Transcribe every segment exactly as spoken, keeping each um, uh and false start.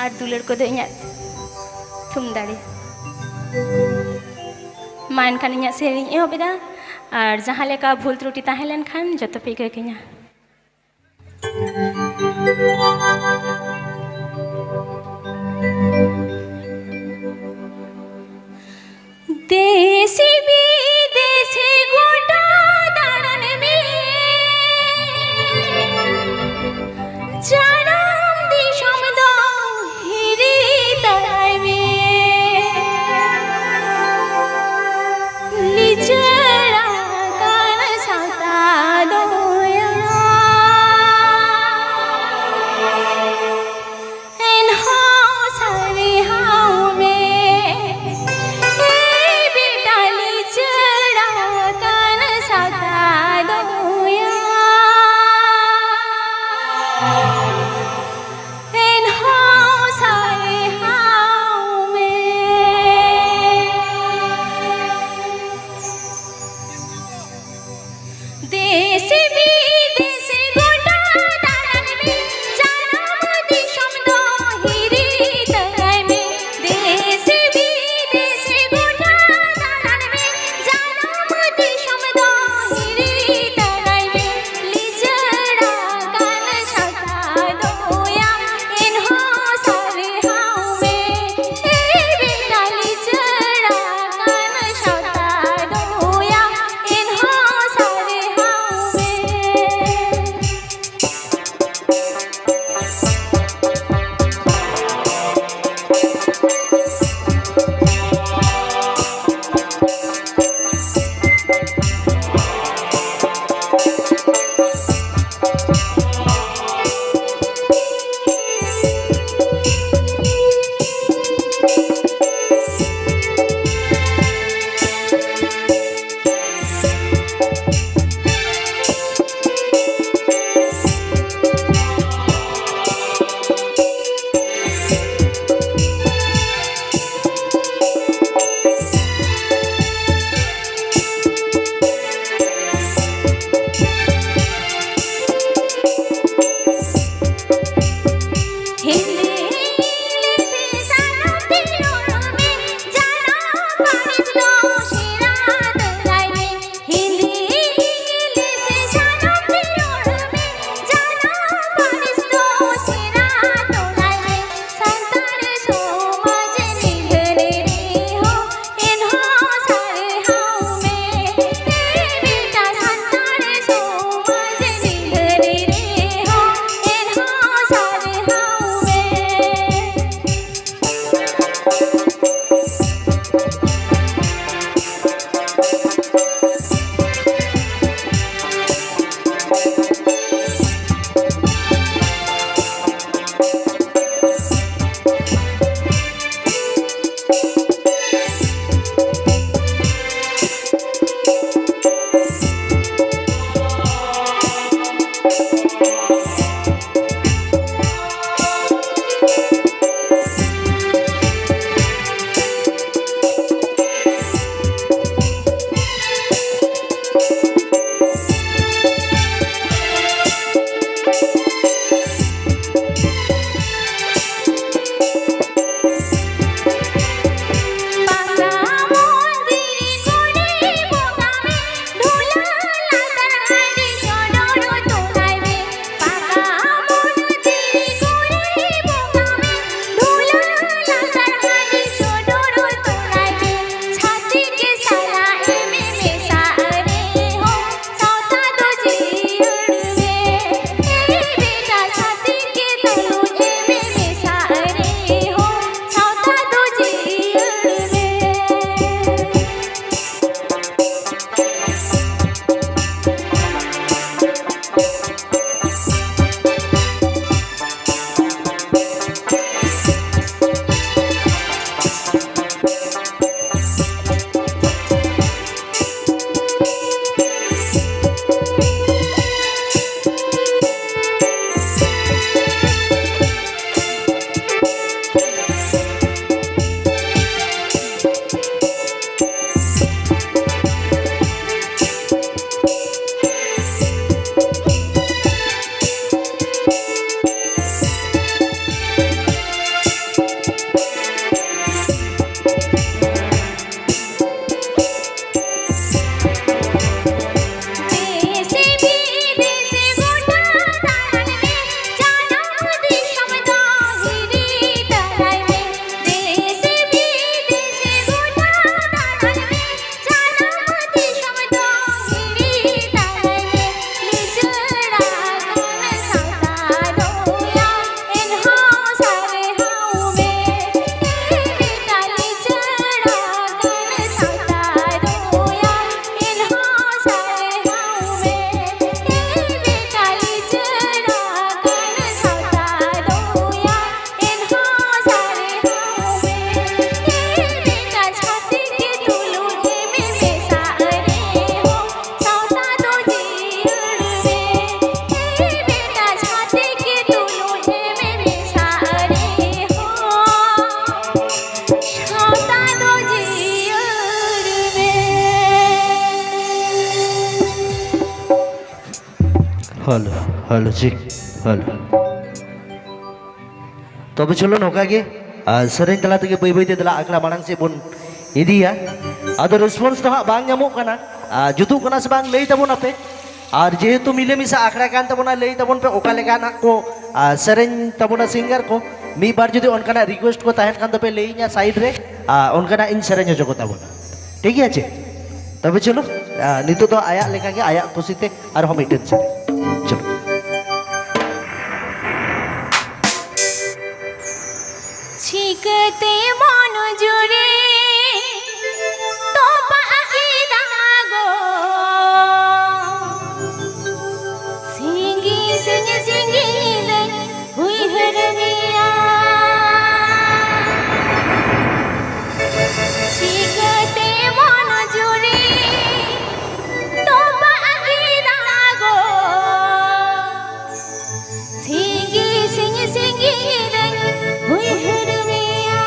ᱟᱨ ᱫᱩᱞᱟᱹᱲ ᱠᱚᱫᱚ ᱤᱧᱟᱹᱜ ᱛᱷᱩᱢ ᱫᱟᱲᱮ᱾ ᱢᱟ ᱮᱱᱠᱷᱟᱱ ᱤᱧᱟᱹᱜ ᱥᱮᱨᱮᱧ ᱤᱧ ᱮᱦᱚᱵ ᱮᱫᱟ, ᱟᱨ ᱡᱟᱦᱟᱸ ᱞᱮᱠᱟ ᱵᱷᱩᱞ ᱛᱨᱩᱴᱤ ᱛᱟᱦᱮᱸ ᱞᱮᱱᱠᱷᱟᱱ ᱡᱚᱛᱚ ᱯᱮ ᱤᱠᱟᱹ ᱠᱟᱹᱧᱟ᱾ ᱫᱮᱥ ᱵᱤᱫᱮᱥ ᱜᱚᱴᱟ ᱫᱟᱬᱟᱱ ᱢᱮ, ᱡᱟᱱᱟᱢ ᱫᱤᱥᱚᱢ ᱫᱚ ᱦᱤᱨᱤ ᱛᱟᱨᱟᱭ ᱢᱮ᱾ ᱞᱤᱪᱟᱹᱲ ᱟᱠᱟᱱ ᱥᱟᱶᱛᱟ ᱫᱚᱭᱟ ᱦᱮᱞᱳ, ᱦᱮᱞᱳ, ᱪᱮᱠ, ᱦᱮᱞᱳ᱾ ᱛᱚᱵᱮ ᱪᱚᱞᱚ ᱱᱚᱝᱠᱟ ᱜᱮ, ᱟᱨ ᱥᱮᱨᱮᱧ ᱛᱟᱞᱟ ᱛᱮᱜᱮ ᱵᱟᱹᱭ ᱵᱟᱹᱭ ᱛᱮ ᱫᱮᱞᱟ ᱟᱠᱷᱲᱟ ᱢᱟᱲᱟᱝ ᱥᱮᱫ ᱵᱚᱱ ᱤᱫᱤᱭᱟ᱾ ᱟᱫᱚ ᱨᱮᱥᱯᱚᱱᱥ ᱫᱚ ᱦᱟᱸᱜ ᱵᱟᱝ ᱧᱟᱢᱚᱜ ᱠᱟᱱᱟ, ᱟᱨ ᱡᱩᱛᱩᱜ ᱠᱟᱱᱟ ᱥᱮ ᱵᱟᱝ ᱞᱟᱹᱭ ᱛᱟᱵᱚᱱ ᱟᱯᱮ᱾ ᱟᱨ ᱡᱮᱦᱮᱛᱩ ᱢᱤᱞᱮ ᱢᱤᱥᱟ ᱟᱠᱷᱲᱟ ᱠᱟᱱ ᱛᱟᱵᱚᱱᱟ, ᱞᱟᱹᱭ ᱛᱟᱵᱚᱱ ᱯᱮ ᱚᱠᱟ ᱞᱮᱠᱟ ᱱᱟᱜ ᱠᱚ, ᱟᱨ ᱥᱮᱨᱮᱧ ᱛᱟᱵᱚᱱᱟ ᱥᱤᱝᱜᱟᱨ ᱠᱚ᱾ ᱢᱤᱫ ᱵᱟᱨ ᱡᱩᱫᱤ ᱚᱱᱠᱟᱱᱟᱜ ᱨᱤᱠᱩᱭᱮᱥᱴ ᱠᱚ ᱛᱟᱦᱮᱱ ᱠᱷᱟᱱ ᱫᱚᱯᱮ ᱞᱟᱹᱭᱟᱹᱧᱟ ᱥᱟᱭᱤᱰ ᱨᱮ, ᱟᱨ ᱚᱱᱠᱟᱱᱟᱜ ᱤᱧ ᱥᱮᱨᱮᱧ ᱦᱚᱪᱚ ᱠᱚ ᱛᱟᱵᱚᱱᱟ᱾ ᱴᱷᱤᱠ ᱜᱮᱭᱟ ᱪᱮ? ᱛᱚᱵᱮ ᱪᱚᱞᱚ, ᱟᱨ ᱱᱤᱛᱚᱜ ᱫᱚ ᱟᱭᱟᱜ ᱞᱮᱠᱟᱜᱮ, ᱟᱭᱟᱜ ᱠᱩᱥᱤᱛᱮ ᱟᱨᱦᱚᱸ ᱢᱤᱫᱴᱮᱱ ᱥᱮᱨᱮᱧ᱾ ᱪᱚᱞᱚ᱾ ᱪᱤᱠᱟᱹᱛᱮ ᱢᱚᱱ ᱡᱩᱨᱤ ᱛᱚᱯᱟᱜ ᱠᱮᱫᱟ ᱜᱚ? ᱥᱤᱸᱜᱤ ᱥᱤᱸᱜᱤ ᱥᱤᱸᱜᱤ ᱨᱮ ᱩᱭᱦᱟᱹᱨ ᱢᱮᱭᱟ᱾ ᱪᱤᱠᱟᱹᱛᱮ ᱢᱚᱱ ᱡᱩᱨᱤ ᱛᱚᱯᱟᱜ ᱠᱮᱫᱟ ᱜᱚ? ᱥᱤᱸᱜᱤ ᱥᱤᱸᱜᱤ ᱥᱤᱸᱜᱤ ᱨᱮ ᱩᱭᱦᱟᱹᱨ ᱢᱮᱭᱟ᱾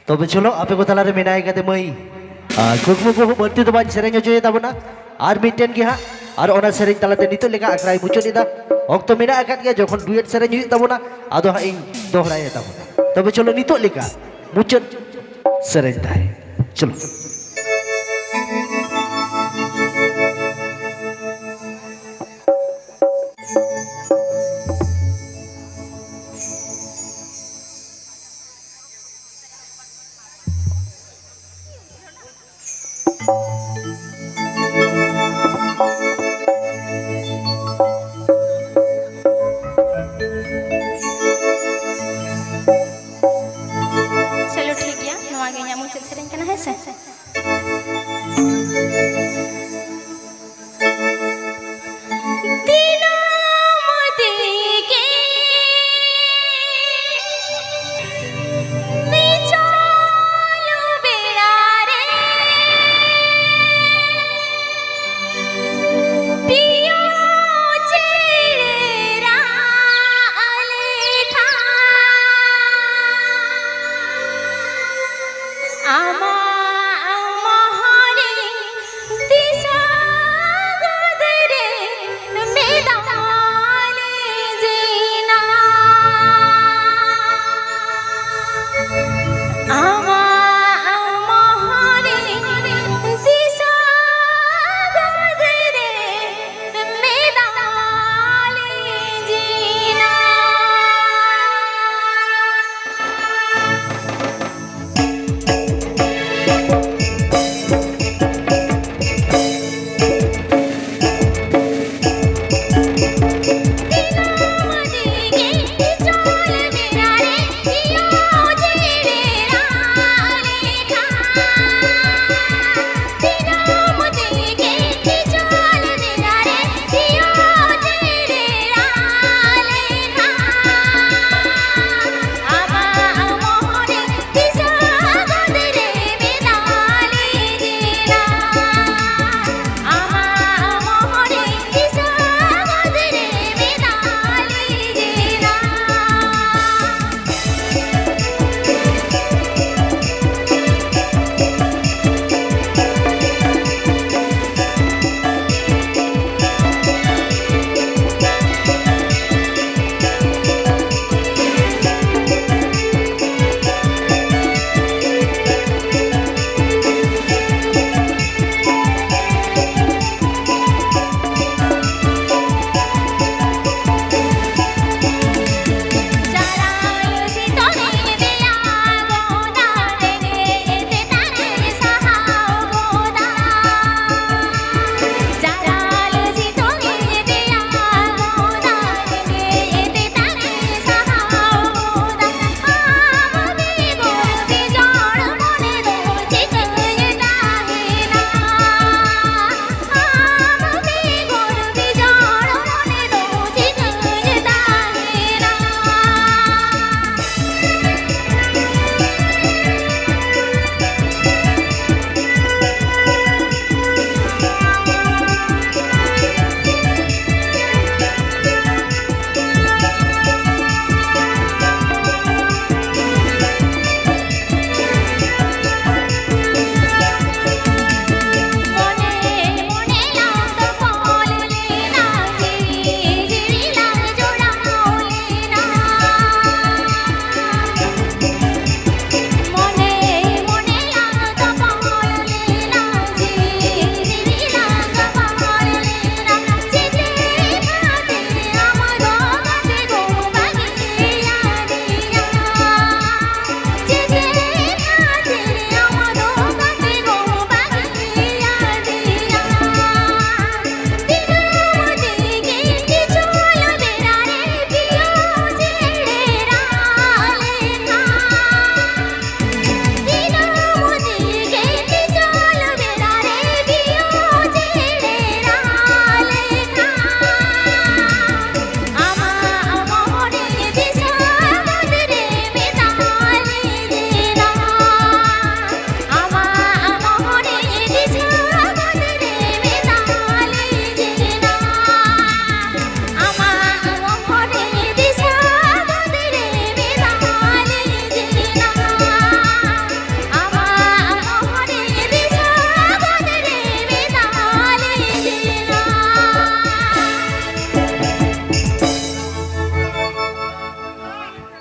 ᱛᱚᱵᱮ ᱪᱚᱞᱚ, ᱟᱯᱮ ᱠᱚ ᱛᱟᱞᱟᱨᱮ ᱢᱮᱱᱟᱭ ᱠᱟᱫᱮ ᱢᱟᱹᱭ, ᱟᱨ ᱠᱩᱠᱢᱩ ᱠᱚ ᱵᱟᱹᱲᱛᱤ ᱫᱚ ᱵᱟᱹᱧ ᱥᱮᱨᱮᱧ ᱦᱚᱪᱚᱭ ᱛᱟᱵᱚᱱᱟ᱾ ᱟᱨ ᱢᱤᱫᱴᱮᱱ ᱜᱮ ᱦᱟᱸᱜ, ᱟᱨ ᱚᱱᱟ ᱥᱮᱨᱮᱧ ᱛᱟᱞᱟᱛᱮ ᱱᱤᱛᱚᱜ ᱞᱮᱠᱟ ᱟᱠᱷᱲᱟᱭ ᱢᱩᱪᱟᱹᱫ ᱮᱫᱟ᱾ ᱚᱠᱛᱚ ᱢᱮᱱᱟᱜ ᱟᱠᱟᱫ ᱜᱮᱭᱟ, ᱡᱚᱠᱷᱚᱱ ᱰᱩᱭᱮᱴ ᱥᱮᱨᱮᱧ ᱦᱩᱭᱩᱜ ᱛᱟᱵᱚᱱᱟ, ᱟᱫᱚ ᱦᱟᱸᱜ ᱤᱧ ᱫᱚᱦᱲᱟᱭᱟ ᱛᱟᱵᱚᱱᱟ᱾ ᱛᱚᱵᱮ ᱪᱚᱞᱚ, ᱱᱤᱛᱚᱜ ᱞᱮᱠᱟ ᱢᱩᱪᱟᱹᱫ ᱥᱮᱨᱮᱧ ᱛᱟᱭ᱾ ᱪᱚᱞᱚ᱾ ᱪᱚᱞᱚ, ᱴᱷᱤᱠ ᱜᱮᱭᱟ, ᱱᱚᱣᱟ ᱜᱮ ᱤᱧᱟᱹᱜ ᱢᱩᱪᱟᱹᱫ ᱥᱮᱨᱮᱧ ᱠᱟᱱᱟ, ᱦᱮᱸ ᱥᱮ? ᱫᱤᱱᱟᱹᱢ ᱫᱤᱱᱜᱮ ᱵᱤᱪᱚᱞ ᱵᱮᱲᱟ ᱨᱮ ᱯᱤᱭᱳ ᱪᱮᱬᱮ ᱨᱟᱜ ᱞᱮᱠᱷᱟᱱ ᱟᱢ